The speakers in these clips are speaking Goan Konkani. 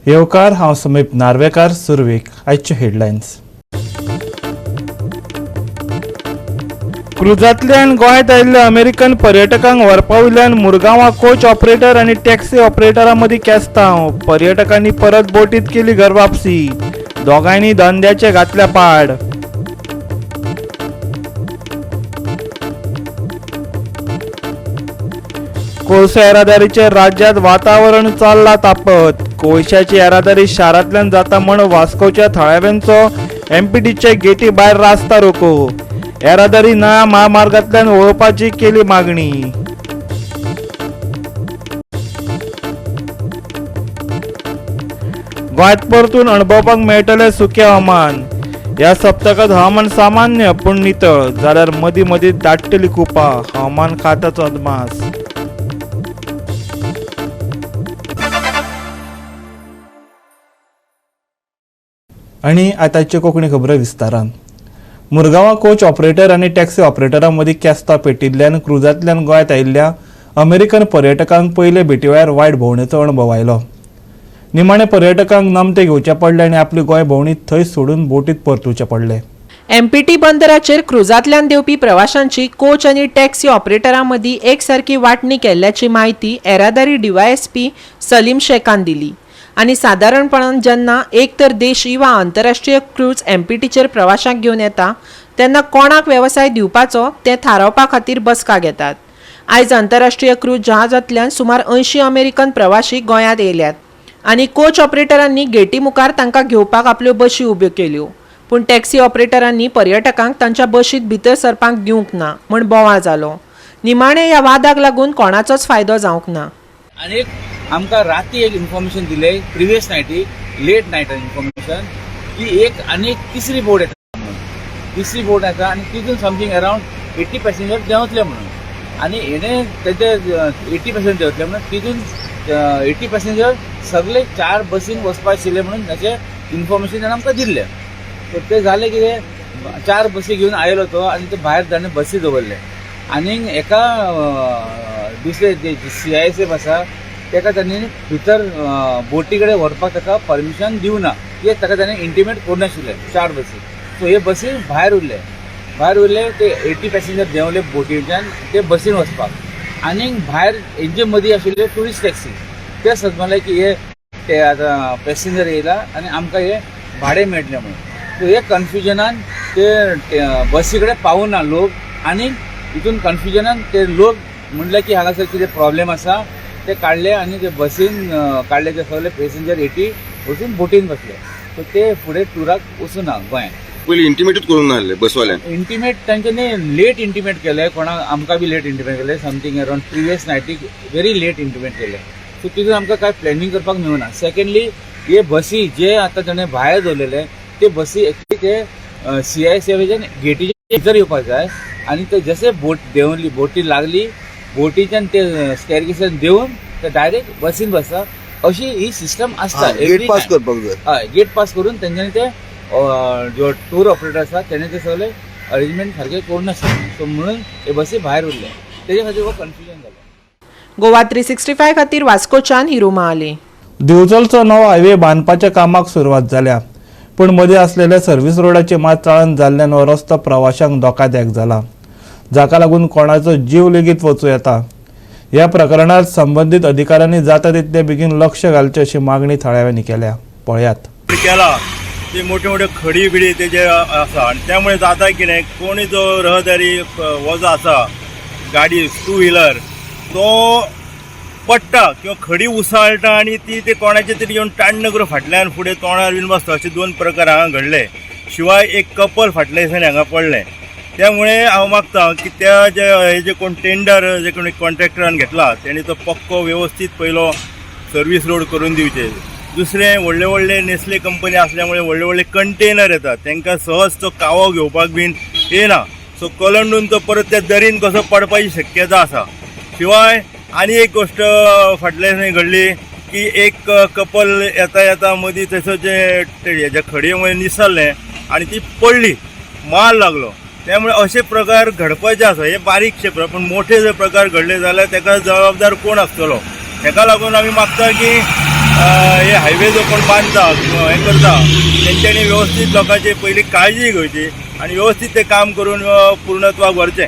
येवकार, हांव समीप नार्वेकार. सुरवेक आयच्यो हेडलायन्स. क्रुजांतल्यान गोंयांत आयिल्ल्या अमेरिकन पर्यटकांक व्हरपा वयल्यान मुरगांवां कोच ऑपरेटर आनी टॅक्सी ऑपरेटरा मदीं केस्तांव. पर्यटकांनी परत बोटीत केली घर वापसी. दोगांयनी धंद्याचे घातल्या पाड. कोळसो येरादारीचे राज्यात वातावरण चल्लां तापत. कोळशाची येरादारी शारांतल्यान जाता म्हण वास्कोच्या थळाव्यांचो एमपीटीच्या गेटी भायर रास्ता रोको. येरादारी नव्या महामार्गांतल्यान वळोवपाची केली मागणी. गोंयांत परतून अणभवपाक मेळटलें सुकें हवामान. ह्या सप्तकांत हवामान सामान्य पूण नितळ, जाल्यार मदीं मदीं दाट्टली कुपां. हवामान खात्याचो अदमास. आनी आतांच्यो कोंकणी खबरो विस्तारान. मुरगांवां कोच ऑपरेटर आनी टॅक्सी ऑपरेटरां मदीं केस्तांव पेटिल्ल्यान क्रुजांतल्यान गोंयांत आयिल्ल्या अमेरिकन पर्यटकांक पयले भेटी वेळार वायट भोंवडेचो अणभव आयलो. निमाणे पर्यटकांक नमते घेवचे पडले आनी आपली गोंय भोंवडी थंय सोडून बोटीत परतुचे पडले. एमपीटी बंदराचेर क्रुजांतल्यान देंवपी प्रवाशांची कोच आनी टॅक्सी ऑपरेटरां मदीं एकसारकी वांटणी केल्ल्याची म्हायती येरादारी डीवायएसपी सलीम शेखान दिली. आनी सादारणपणान जेन्ना एक तर देशी वा आंतरराष्ट्रीय क्रूज एमपीटीचेर प्रवाशांक घेवन येता तेन्ना कोणाक वेवसाय दिवपाचो तें थारावपा खातीर बसका घेतात. आयज आंतरराष्ट्रीय क्रूज जहाजांतल्यान सुमार 80 अमेरिकन प्रवाशी गोंयांत येयल्यात आनी कोच ऑपरेटरांनी गेटी मुखार तांकां घेवपाक आपल्यो बशी उब्यो केल्यो, पूण टॅक्सी ऑपरेटरांनी पर्यटकांक तांच्या बशींत भितर सरपाक दिवंक ना म्हण बोवाळ जालो. निमाणे ह्या वादाक लागून कोणाचोच फायदो जावंक ना. आनी एक आमकां राती एक इन्फॉर्मेशन दिले, previous night, late night information की एक आनी एक तिसरी बोट येता म्हणून. तिसरी बोट येता आनी तितून समथींग अरावंड 80 पॅसेंजर देंवतले म्हणून. आनी हेणे तेजे 80 पॅसेंजर देंवतले म्हणून तितून 80 पॅसेंजर सगळे चार बसीन वचपा आशिल्ले म्हणून ताचें इन्फॉर्मेशन ताणें आमकां दिल्लें. सो तें जालें कितें, चार बसी घेवन आयलो तो आनी ते भायर ताणें बसी दवरले आनी एका दुसरे जे सीआयएसएफ आसा ताका तांणी भितर बोटी कडेन व्हरपाक ताका परमिशन दिवना, कित्याक ताका ताणें इंटिमेट करूं नाशिल्लें चार बसी. सो हे बसी भायर उरले, भायर उरले ते 80 पॅसेंजर देंवले बोटीच्यान ते बसीन वचपाक. आनी भायर हेंचे मदीं आशिल्ले ट्युरिस्ट टॅक्सी ते सजमले की हे ते आतां पॅसेंजर येयला आनी आमकां हे भाडें मेळटलें म्हणून. सो हे कन्फ्युजनान ते बसी कडेन पावना लोक आनी हितून कन्फ्युजनान ते लोक म्हणले की हांगासर कितें प्रॉब्लेम आसा ते काडले आनी ते बसीन काडले ते सगळे पॅसेंजर 80 वचून बोटीन बसले. सो ते फुडें टुराक वचूना गोंयांत. पयलीं इंटिमेटूच करूंक नासले बसवाल्यान? इंटिमेट तांच्यांनी लेट इंटिमेट केले कोणाक, आमकां बी लेट इंटिमेट केले, समथींग अरावंड प्रिवियस नायटीक व्हेरी लेट इंटिमेट केले. सो तितून आमकां कांय प्लॅनिंग करपाक मेळना. सेकंडली, हे बसी जे आतां ताणें भायर दवरलेले ते बसी एक्चुली ते सीआयएसएफाच्यान गेटीच्या भितर येवपाक जाय आनी ते जशे बोट देंवली, बोटी लागली, बोटीच्यान ते स्टेरकेसान देंवन ते डायरेक्ट बसीन बसता अशी ही सिस्टम आसता. गेट पास करपाक जाय. हय, गेट पास करून तेंच्यांनी ते जो टूर ऑपरेटर आसा तेणे ते सगळे अरेंजमेंट सारके करूं नाशिल्लें. सो म्हणून हे बसी भायर उरले, तेजे खातीर हो कन्फ्युजन जालें. गोवा 365 खातीर वास्कोच्यान हिरू महाले. दिवचलचो नवो हायवे बांदपाच्या कामाक सुरवात जाल्या, पूण मदीं आसलेल्या सर्व्हिस रोडाची मात चाळण जाल्ल्यान हो रस्तो प्रवाशांक धोकादायक जाला, जाका लागून कोणाचो जीव लेगीत वचूं येता. ह्या प्रकरणात संबंदीत अधिकाऱ्यांनी जाता तितले बेगीन लक्ष घालचें अशी मागणी थळाव्यांनी केल्या. पळयात. केला ते मोठे मोठे खडी बिडी तेजे आसा आनी त्यामुळे जाता कितें, कोणी जो रहदारी वजो आसा गाडी टू व्हिलर तो पडटा किंवा खडी उसळटा आनी ती ते कोणाचे तरी येवन टाण्ण करून फाटल्यान फुडें तोंडार बीन बसता. अशे दोन प्रकार हांगा घडले. शिवाय एक कपल फाटल्या दिसांनी हांगा पडलें. त्यामुळे हांव मागता की त्या जे हे जे कोण टेंडर जे कोणी कॉन्ट्रॅक्टरान घेतला तेणी तो पक्को व्यवस्थीत पयलो सर्वीस रोड करून दिवचे. दुसरें, व्हडले व्हडले नेस्ले कंपनी असल्यामुळे व्हडले व्हडले कंटेनर येतात, तांकां सहज तो कावो घेवपाक बीन येना. सो कलंडून तो परत त्या दरीन कसो पडपाची शक्यता आसा. शिवाय आनी एक गोश्ट फाटल्या दिसांनी घडली की एक कपल येता येता मदीं थंयसर जे हेज्या खडये निसरलें आनी ती पडली, माल लागलो. त्यामुळे अशे प्रकार घडपाचे आसा. हे बारीकशे प्रकार, पूण मोठे जर प्रकार घडले जाल्यार ताका जबाबदार कोण आसतलो? हेका लागून आमी मागता की हे हायवे जो कोण बांदता, हें करता, तेंच्यांनी वेवस्थीत लोकांची पयलीं काळजी घेवची आनी व्यवस्थीत तें काम करून पूर्णत्वाक व्हरचें.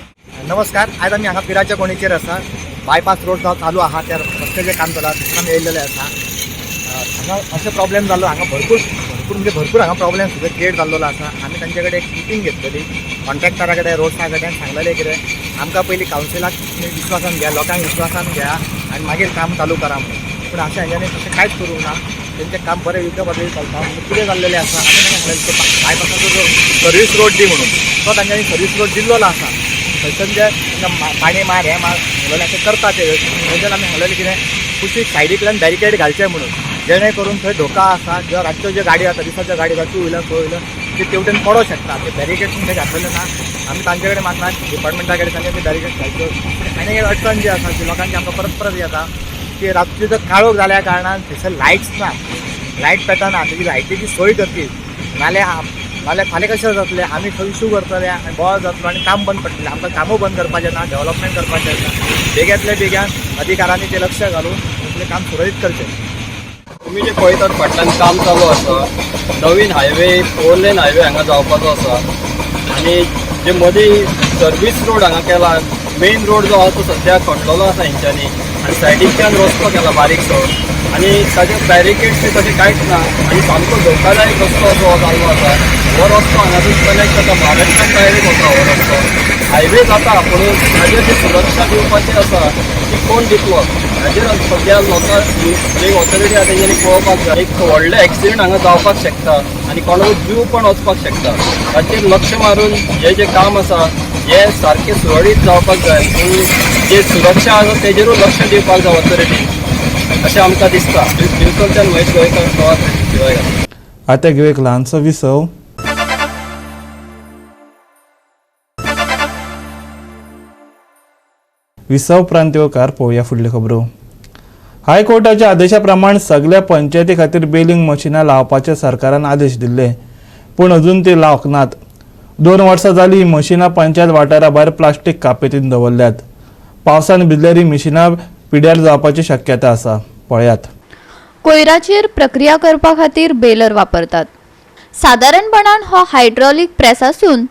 नमस्कार, आयज आमी हांगा पिराच्या कोणीचेर आसा. बायपास रोड जो चालू आहा त्या रस्त्याचें काम चला, थंय आमी येयल्लेले आसा. हांगा अशें प्रॉब्लेम जाल्लो, हांगा भरपूर भरपूर म्हणजे भरपूर हांगा प्रॉब्लेम सुद्दां क्रिएट जाल्लेलो आसा. आमी तांचे कडेन एक मिटींग घेतलेली कॉन्ट्रॅक्टरा कडेन, रोडसा कडेन सांगलेलें कितें आमकां पयलीं कावन्सिलाक तुमी विश्वासान घ्या, लोकांक विश्वासान घ्या आनी मागीर काम चालू करा म्हणून. पूण अशें हेंच्यांनी तशें कांयच करूंक ना. तेंचें काम बरें योग्य पद्दतीन चलता. पूण कितें जाल्लेलें आसा, आमी तांकां सांगलेलें तो बायपासाचो जो सर्वीस रोड दी म्हणून, तो तांच्यांनी सर्वीस रोड दिल्लो आसा. थंयसर जे तांकां पाणी मार हें मार म्हणलेलें अशें करता ते. थंयसर आमी सांगलेलें कितें कुशीक सायडींतल्यान बॅरिकेड घालचें म्हणून, जेणे करून थंय धोका आसा. जेवा रातच्यो ज्यो गाडयो जाता, दिसाच्यो गाडयो जाता, टू व्हिलर फोर व्हिलर, ते तेवटेन पडोंक शकता. ते बॅरिकेड थंय घातलेले ना. आमी तांचे कडेन मागना, डिपार्टमेंटा कडेन तांचे ते बॅरिकेड घालच्यो. पूण आनी एक अडचण जी आसा ती लोकांची आमकां परत परत येता की रातचो काळोख जाल्या कारणान थंयसर लायट्स ना, लायट पेटना. तेजी लायटीची सोय करची, नाल्यार नाल्यार फाल्यां कशें जातलें, आमी खंय इशू करतले आनी बोवाळ जातलो आनी काम बंद पडटलें. आमकां कामूय बंद करपाचें ना, डेवलपमेंट करपाचें आसा. बेग्यांतल्या बेग्यान अधिकारांनी तें लक्ष घालून आपलें काम सुरळीत करचें. तुमी जे पळयतात फाटल्यान काम चालू आसा, नवीन हायवे, फोर लेन हायवे हांगा जावपाचो आसा आनी जे मदीं सर्वीस रोड हांगा केला, मेन रोड जो आहा तो सद्या खणलेलो आसा हेंच्यांनी आनी सायडीकच्यान रस्तो केला बारीकसो आनी ताजे बॅरिकेड्स बी तशें कांयच ना आनी सामको धोकादायक रस्तो असो हो जाल्लो आसा. हो रस्तो हांगासून कनेक्ट जाता महाराष्ट्रान, डायरेक्ट वता हो रस्तो. हायवे जाता पूण ताजेर जी सुरक्षा दिवपाची आसा ती कोण दितलो हाजेर सद्या लोकांक जे ऑथॉरिटी आसा तेंच्यांनी पळोवपाक जाय. एक व्हडलें एक्सिडंट हांगा जावपाक शकता आनी कोणाचो जीव पण वचपाक शकता. ताचेर लक्ष मारून हें जें काम आसा हें सारकें सुरळीत जावपाक जाय पूण जे सुरक्षा आसा तेजेरूय लक्ष दिवपाक जाय ऑथॉरिटीन, अशें आमकां दिसता. दिवचलच्यान महेश गोंयकार, गोवा 365. आतां घेवया एक ल्हानसो विसव. विसव उपरांत येवकार पळोवया फुडल्यो खबरो. हायकोर्टाच्या आदेशा प्रमाण सगल्या पंचायती खातीर बेलिंग मशिनां लावपाचे सरकारान आदेश दिल्ले, पूण अजून ती लावंक नात. 2 वर्सां जालीं ही मशिनां पंचायत वाठारा भायर प्लास्टीक कापेतीन दवरल्यात. पावसान भिजल्यार ही मशिनां पिड्यार जावपाची शक्यता आसा. पळयात. कोयराचेर प्रक्रिया करपा खातीर बेलर वापरतात. सादारणपणान हो हायड्रॉलिक प्रेस आसून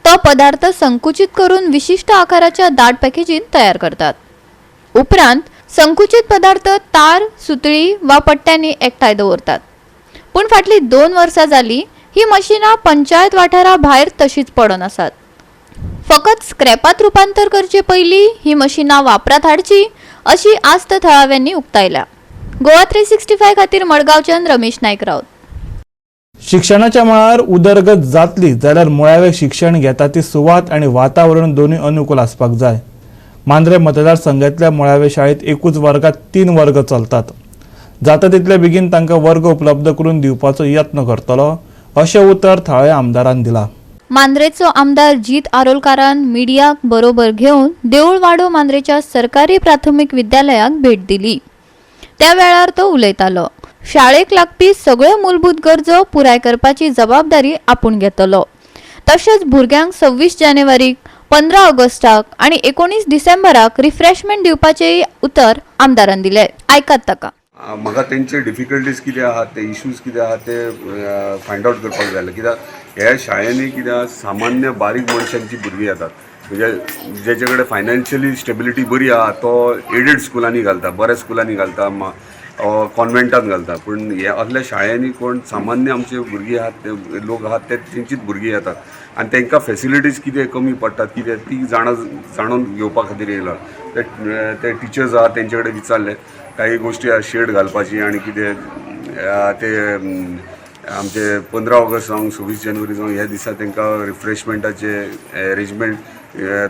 तो पदार्थ संकुचीत करून विशिश्ट आकाराच्या दाट पॅकेजींत तयार करतात. उपरांत संकुचीत पदार्थ तार, सुतळी वा पट्ट्यांनी एकठांय दवरतात. पूण फाटलीं 2 वर्सां जालीं ही मशिनां पंचायत वाठारा भायर तशींच पडून आसात. फकत स्क्रॅपात रुपांतर करचे पयलीं ही मशिनां वापरात हाडची अशी आस्त थळाव्यांनी उक्तायल्या. गोवा 365 खातीर मडगांवच्यान रमेश नायक राऊत. शिक्षणाच्या मळार उदरगत जातली जाल्यार मुळावें शिक्षण घेता ती सुवात आनी वातावरण दोनूय अनुकूल आसपाक जाय. मांद्रे मतदारसंघांतल्या मुळावे शाळेत एकूच वर्गात तीन वर्ग चलतात. जाता तितले बेगीन तांकां वर्ग उपलब्ध करून दिवपाचो यत्न करतलो, अशें उतर थळाव्या आमदारान दिलां. मांद्रेचो आमदार जीत आरोलकारान मिडियाक बरोबर घेवन देऊळवाडो मांद्रेच्या सरकारी प्राथमीक विद्यालयाक भेट दिली. त्या वेळार तो उलयतालो. शाळेक लागपी सगळ्यो मूलभूत गरजो पुराय करपाची जबाबदारी आपूण घेतलो. तशेंच भुरग्यांक 26 जानेवारीक, 15 ऑगस्टाक आनी 19 डिसेंबराक रिफ्रेशमेंट दिवपाचेय उतर आमदारान दिले. आयकात ताका. म्हाका तेंचे डिफिकल्टीज कितें आहात, ते इश्यूज कितें आहात ते फायंड आवट करपाक जाय जालें. कित्याक ह्या शाळेंनी कितें आहा, सामान्य बारीक मनशांची भुरगीं येतात. म्हणजे जेचे कडेन फायनान्शियली स्टेबिलिटी बरी आहा तो एडेड स्कुलांनी घालता, बऱ्या स्कुलांनी घालता, कॉन्वेंटान घालता. पूण हे असल्या शाळेंनी कोण सामान्य आमचे भुरगीं आहात, ते लोक आहात, ते तेंचीच भुरगीं येतात आनी तांकां फेसिलिटीज कितें कमी पडटात कितें ती जाणून घेवपा खातीर येयला. ते ते टिचर्स आहात तेंचे कडेन विचारले काही गोश्टी आहा, शेड घालपाची आनी कितें ते आमचे 15 ऑगस्ट जावं 26 जानेवारी जावं ह्या दिसा तांकां रिफ्रेशमेंटाचे एरेंजमेंट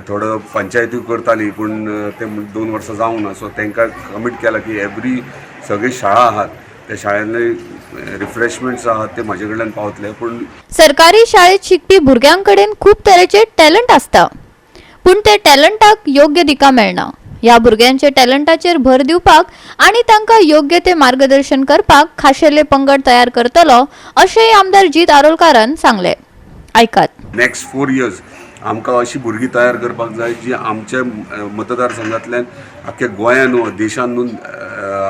थोडो पंचायतूय करताली, पूण ते 2 वर्सां जावंक ना. सो तांकां कमीट केला की एवरी सगळे शाळा आहात त्या शाळांनी रिफ्रेशमेंट्स आहात ते म्हाजे कडल्यान पावतले, पूण सरकारी शाळेत शिकपी भुरग्यांकडेन खूब तरेचे टॅलंट आसता, पूण ते टॅलंटाक योग्य दिका मेळना. ह्या भुरग्यांचे टॅलंटाचेर भर दिवपाक आनी तांकां योग्य ते मार्गदर्शन करपाक खाशेले पंगड तयार करतलो, अशेंय आमदार जीत आरोलकारान सांगलें. आयकात. नेक्स्ट 4 इयर्स आमकां अशी भुरगीं तयार करपाक जाय जी आमच्या मतदारसंघांतल्यान आख्ख्या गोंयान न्हू, देशान न्हू.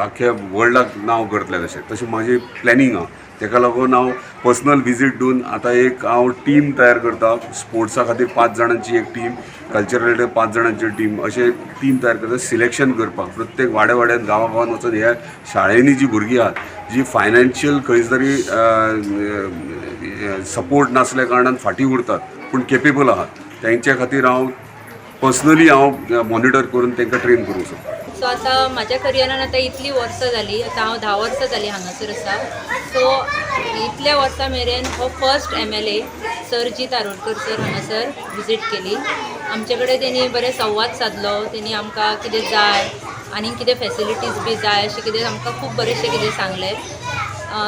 आख्ख्या वर्ल्डाक नांव करतले तशें तशें म्हाजें प्लॅनिंग आहा. तेका लागून हांव पर्सनल विजीट दिवन आतां एक हांव टीम तयार करता. स्पोर्ट्सा खातीर 5 जाणांची एक टीम, कल्चरल 5 जाणांची टीम, अशें टीम तयार करता सिलेक्शन करपाक. प्रत्येक वाड्या वाड्यान गांवा गांवान वचून ह्या शाळेंनी जी भुरगीं आहात जी फायनान्शियल खंय तरी सपोर्ट नासल्या कारणान फाटीं उरतात पूण केपेबल आहात, तेंच्या खातीर हांव पर्सनली हांव मॉनिटर करून तांकां ट्रेन करूंक सोदता. सो आतां म्हाज्या करियरान आतां इतलीं वर्सां जालीं, आतां हांव 10 वर्सां जालीं हांगासर आसा. सो इतल्या वर्सां मेरेन हो first MLA sir Jeet Arolkar sir हांगासर विजीट केली. आमचे कडेन तेणी बरे संवाद सादलो, तेणी आमकां कितें जाय आनी कितें फेसिलिटीज बी जाय अशें कितें आमकां खूब बरेंशें कितें सांगलें.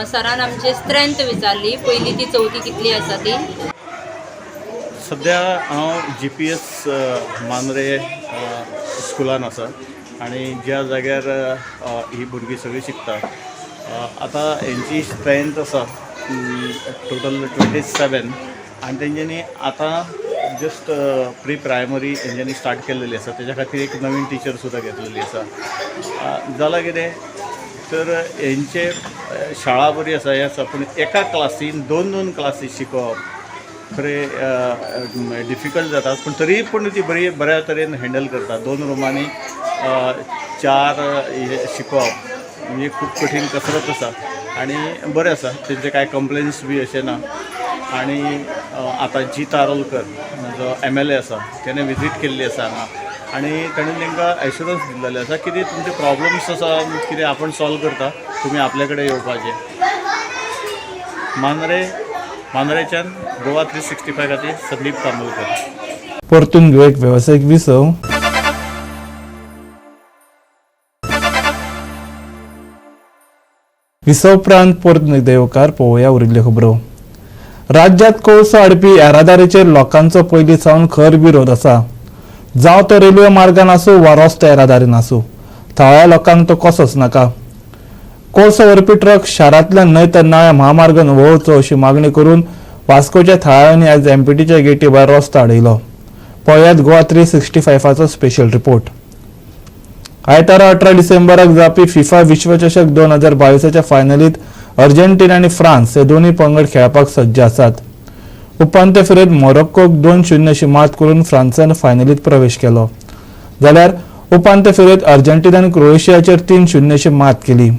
सरान आमची स्ट्रेंथ विचारली, पयली ती चवथी कितली आसा ती. सद्या हांव GPS Mandrem स्कुलान आसा आनी ज्या जाग्यार ही भुरगीं सगळीं शिकता. आतां हेंची स्ट्रेंथ आसा टोटल 27 आनी तेंच्यांनी आतां जस्ट प्री प्रायमरी हेंच्यांनी स्टार्ट केल्लेली आसा. तेज्या खातीर एक नवीन टिचर सुद्दां घेतलेली आसा. जालां कितें तर हेंचे शाळा बरी आसा हें आसा, पूण एका क्लासीन 2-2 क्लासी शिकोवप खरें डिफिकल्ट जाता, पूण तरी पूण ती बरी बऱ्या तरेन हँडल करता. 2 रुमांनी 4 हे शिकोवप म्हणजे खूब कठीण कसरत आसा आनी बरें आसा, तेंचे कांय कंप्लेन्स बी अशें ना. आनी आतां जीत आरोलकर जो MLA आसा तेणें विजीट केल्ली आसा हांगा आनी ताणें तांकां एश्युरन्स दिल्लेलें आसा कितें तुमचे प्रॉब्लम्स आसा कितें आपूण सॉल्व करता, तुमी आपल्या कडेन येवपाचें. मांद्रेच्यान गोवा 365 खातीर संदीप तांबोलकर. परतून घेऊ एक वेवसायीक विसव. विसव उपरांत परतून एकदां येवकार. पळोवया उरिल्ल्यो खबरो. राज्यांत कोळसो हाडपी येरादारीचेर लोकांचो पयलीं सावन खर विरोध आसा. जावं तो रेल्वे मार्गान आसूं वा रस्तो येरादारीन आसूं, थळाव्या लोकांक तो कसोच नाका. कोळसो व्हरपी ट्रक शारांतल्यान न्हय तर नव्या म्हामार्गान वळोवचो अशी मागणी करून वास्कोच्या थळाव्यांनी आज एमपीटीच्या गेटी भायर रस्तो आडयलो. पळयात गोवा 365चो स्पेशल रिपोर्ट. आयतारा 18 डिसेंबराक जावपी फिफा विश्वचषक 2022च्या फायनलीत अर्जेंटिना आनी फ्रांस हे दोनूय पंगड खेळपाक सज्ज आसात. उपांत्य फेरयेंत मोरोक्कोक 2-0 अशी मात करून फ्रांसान फायनलीत प्रवेश केलो, जाल्यार उपांत्य फेरयेंत अर्जेंटिनान क्रोएशियाचेर 3-0 अशी मात केली.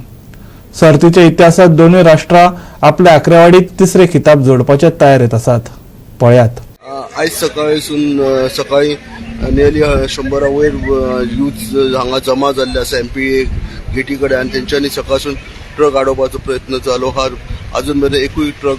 सर्तीच्या इतिहासात दोनूय राष्ट्रां आपल्या आंकडेवाडीत तिसरे खिताब जोडपाचे तयारेंत आसात. पळयात. आयज सकाळीसून सकाळी नियरली 100 वयर यूथ हांगा जमा जाल्ले आसा एमपी गेटी कडेन आनी तेंच्यांनी सकाळसून ट्रक आडोवपाचो प्रयत्न चालू आहा. अजून मेरेन एकूय ट्रक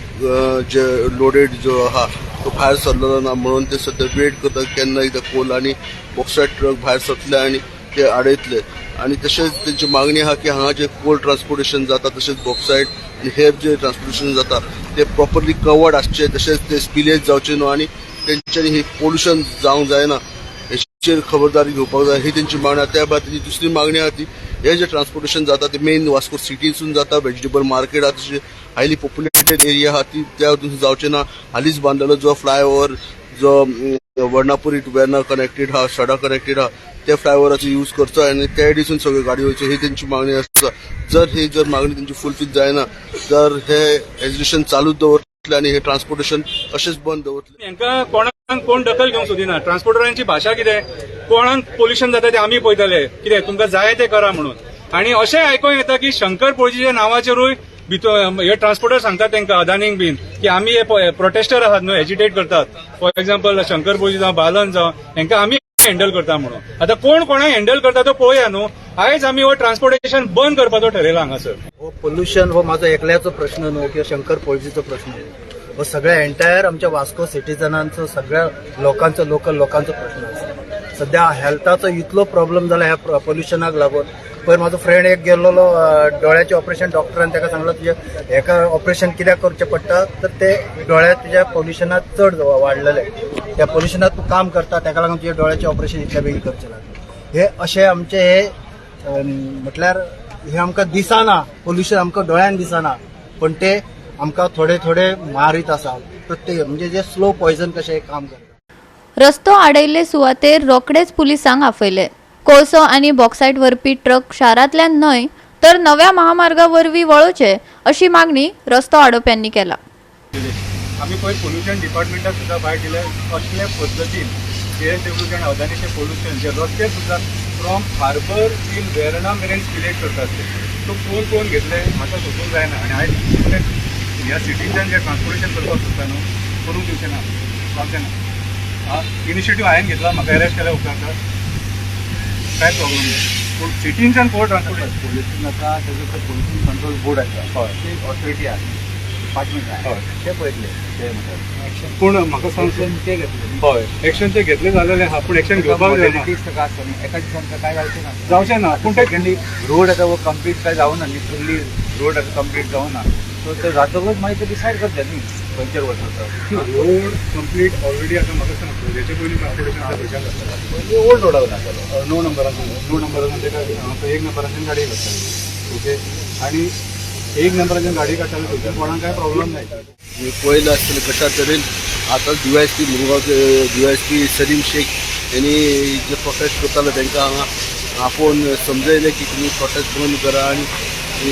जे लोडेड जो आहा तो भायर सरलेलो ना, म्हणून ते सद्या वेट करतात केन्ना एकदां कोल आनी बॉक्सायट ट्रक भायर सरतले आनी ते आडयतले. आनी तशेंच तेंची मागणी आहा की हांगा जे कोल ट्रान्सपोर्टेशन जाता तशेंच बॉक्सायट आनी हेर जे ट्रान्सपोर्टेशन जाता ते प्रॉपरली कवर्ड आसचे, तशेंच ते स्पिलेज जावचे न्हू आनी तेंच्यांनी ही पोल्युशन जावंक जायना हेचेर खबरदारी घेवपाक जाय, ही तेंची मागणी आहा. त्या भायर तेंची दुसरी मागणी आहा ती हे जे ट्रान्सपोर्टेशन जाता ते मेन वास्को सिटीसून जाता, वेजिटेबल मार्केट आहा तशें हायली पॉप्युलेटेड एरिया आहा ती त्या हितून जावचे ना. हालींच बांदलेलो जो फ्लायओवर जो वर्णापुरी टू वेर्ना कनेक्टेड आहा, सडा कनेक्टेड आहा, त्या फ्लायओवराचो यूज करचो आनी त्या दिसून सगळ्यो गाडयो वयच्यो ही तेंची मागणी आसा. जर ही जर मागणी तेंची फुलफील जायना तर हे एजिटेशन चालूच दवरतले आनी हे ट्रान्सपोर्टेशन अशेंच बंद दवरतले. हांकां कोणाक कोण दखल घेवंक सोदिना. ट्रान्सपोर्टरांची भाशा कितें, कोणाक पोल्युशन जाता तें आमी पळयतले, कितें तुमकां जाय तें करा म्हणून. आनी अशें आयकोंक येता की शंकर पोळजीच्या नांवाचेरूय भितर हे ट्रान्सपोर्टर सांगतात तांकां अदानींक बीन की आमी हे प्रोटेस्टर आहात न्हू, एजिटेट करतात. फॉर एक्झाम्पल शंकर पोळजी जावं बालन जावं, हांकां आमी हँडल करता म्हणून. आतां कोण कोणाक हँडल करता तो पळोवया न्हू. आयज आमी हो ट्रान्सपोर्टेशन बंद करपाचो ठरयला हांगासर. हो पोल्युशन हो माझो एकल्याचो प्रश्न न्हू किंवा शंकर पोळजीचो प्रश्न न्हू, हो सगळ्या एंटायर आमच्या वास्को सिटीजनांचो, सगळ्या लोकांचो, लोकल लोकांचो प्रश्न आसा. सध्या हेल्थाचो इतलो प्रॉब्लम जाला ह्या पोल्युशनाक लागून. पयर म्हाजो फ्रेंड एक गेल्लो दोळ्याचें ऑपरेशन, डॉक्टरान ताका सांगलां तुजें हेका ऑपरेशन कित्याक करचें पडटा तर ते दोळ्यात तुज्या पोल्युशनात चड वाडलेले, त्या पोल्युशनात तूं काम करता ताका लागून तुज्या दोळ्याचें ऑपरेशन इतल्या बेगीन करचें लागलें. हे अशें आमचे हे म्हटल्यार हे आमकां दिसना, पोल्युशन आमकां दोळ्यान दिसना, पण ते आमकां थोडे थोडे मारीत आसा. प्रत्येक म्हणजे जे स्लो पॉयझन कशें काम करता. रस्तो आडयल्ले सुवातेर रोखडेच पुलिसांक आपयले. कोळसो आनी बॉक्सायट व्हरपी ट्रक शारांतल्यान न्हय तर नव्या महामार्गा वरवीं वळोवचें अशी मागणी रस्तो आडोवप्यांनी केला. आमी पयर पोल्युशन डिपार्टमेंटाक सुद्दां भायर दिले असले पद्दतीन JSW आनी अदानीचें पोल्युशन जे रस्ते सुद्दां फ्रॉम हार्बर टील वेर्णा मेरेन क्रिएट करतात ते सो कोण कोण घेतले म्हाका सोदूंक जायना. आनी आयज ह्या सिटींतल्यान जें ट्रान्सपोर्टेशन करपाक सोदता न्हू करूंक दिवचें ना, जावचें ना. इनिशिएटीव हांवें घेतला, म्हाका एरेस्ट केल्या उपरांत कांय प्रॉब्लम ना, पूण सिटींतल्यान कोण ट्रान्सपोर्टेशन पोल्युशन आसा तेजो पोल्युशन कंट्रोल बोर्ड आसा, ती ऑथॉरिटी आसा, डिपार्टमेंट आसा, ते पळयतले ते म्हणटात. पूण म्हाका सांग ते घेतले, हय एक्शन ते घेतले जालेले आहा, पूण एक्शन घेवपाक जायना. आसता न्ही एका दिसान कांय जावचें ना, जावचें ना. पूण सेकंडली रोड आतां कंप्लीट काय जावना न्ही, फुल्ली रोड आतां कंप्लीट जावना, सो ते जातकच मागीर ते डिसायड करतले न्ही खंयचेर वचपाचो. रोड कंप्लीट ऑलरेडी आतां म्हाका सांग हेचे पयलीं ट्रान्सपोर्टेशन आतां खंयच्यान जातालें? ओल्ड रोडार जातालो, 9 नंबरान, 9 नंबरान तेका 1 नंबराच्यान गाडी काडटाली. ओके, आनी 1 नंबराच्यान गाडी काडटाले थंयच्यान कोणाक कांय प्रॉब्लम जायना. पळयलं आसतलें कशा तरेन आतां DYSP मुरगांवचे DYSP Salim Shaikh यांनी जे प्रोटेस्ट करताले तांकां हांगा आपोवन समजयलें की तुमी प्रोटेस्ट बंद करा आनी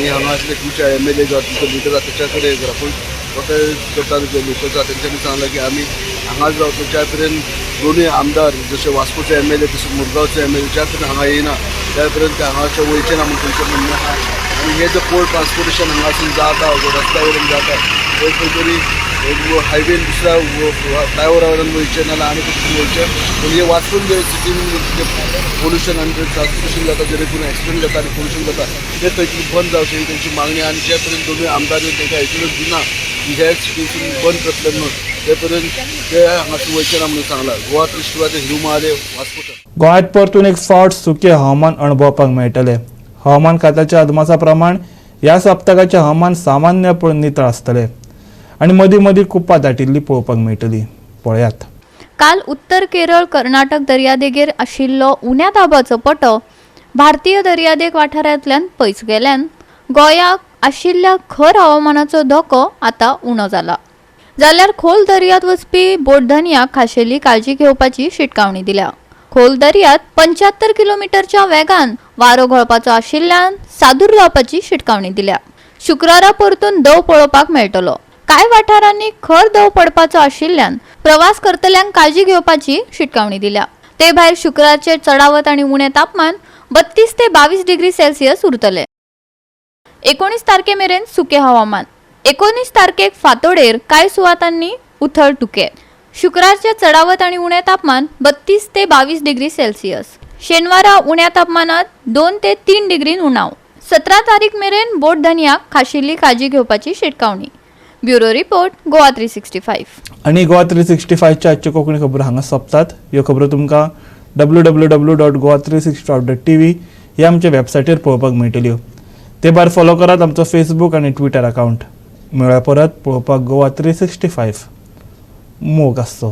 हांगासले तुमच्या MLA जो तुमचो लिडर आसा तेच्या कडेन करा. पूण प्रोटेस्ट करताले जे लोक आसा तेंच्यांनी सांगलें की आमी हांगाच रावतले ज्या पर्यंत दोनूय आमदार जशे वास्कोचे MLA तशें मुरगांवचे MLA ज्या पर्यंत हांगा येयना त्या पर्यंत ते हांगाचे वयचे ना म्हूण तेंचें म्हणणें आहा. आनी हे जे कोल ट्रान्सपोर्टेशन हांगासून जाता रस्त्या वयल्यान जाता थंय खंय तरी हायवे दुसऱ्या फ्लायओवरा वयल्यान वयचें नाल्यार आनी खंय वयचें. पूण हे वास्कोन जे सिटीन जे पोल्युशन आनी ट्रान्सपोर्टेशन जाता जेणे करून एक्सिडंट जाता आनी पोल्युशन जाता ते थंय बंद जावचें ही तेंची मागणी. आनी जे पर्यंत दोनूय आमदार तांकां एश्युरन्स दिना की हे सिटीसून बंद करतले म्हणून ते पर्यंत ते हांगासून वयचे ना म्हणून सांगलां. गोवा 365 हिरू महादेव, वास्को. गोंयांत परतून एक फावट सुकें हवामान अणभवपाक मेळटलें. हवामान खात्याच्या अदमासा प्रमाण ह्या सप्तकाचें हवामान सामान्य पूण नितळ आसतलें आनी मदीं मदीं कुपां दाटिल्ली पळोवपाक मेळटली. पळयात. काल उत्तर केरळ कर्नाटक दर्यादेगेर आशिल्लो उण्या दाबाचो पटो भारतीय दर्यादेग वाठारांतल्यान पयस गेल्यान गोंयाक आशिल्ल्या खर हवामानाचो धोको आतां उणो जाला. जाल्यार खोल दर्यांत वचपी बोटधनयाक खाशेली काळजी घेवपाची शिटकावणी दिल्या. खोल दर्यांत 75 किलोमिटरच्या वेगान वारो घोळपाचो आशिल्ल्यान सादूर रावपाची शिटकावणी दिल्या. शुक्रारा परतून दव पळोवपाक मेळटलो. कांय वाठारांनी खर दव पडपाचो आशिल्ल्यान प्रवास करतल्यांक काळजी घेवपाची शिटकावणी दिल्या. ते भायर शुक्रारचे चडावत आनी उणें तापमान 32 ते 22 डिग्री सेल्सियस उरतले. 19 तारखे मेरेन सुकें हवामान. 19 तारखेक फांतोडेर कांय सुवातांनी उथळ तुके. शुक्रारचे चडावत आनी उणें तापमान 32 ते 22 डिग्री सेल्सियस. शेनवारा उण्या तापमानात 2 ते 3 डिग्रीन उणाव. 17 तारीख मेरेन बोटधनयाक खाशेली काळजी घेवपाची शिटकावणी. Bureau report, Goa 365. आनी गोवा 365च्या आजच्यो कोंकणी खबरो हांगा सोंपतात. ह्यो खबरो तुमकां www.goa365.tv ह्या आमच्या वेबसायटीर पळोवपाक मेळटल्यो. ते भायर फॉलो करात आमचो फेसबूक आनी ट्विटर अकावंट. मेळ्ळ्या परत पळोवपाक गोवा 365. मोग आसचो.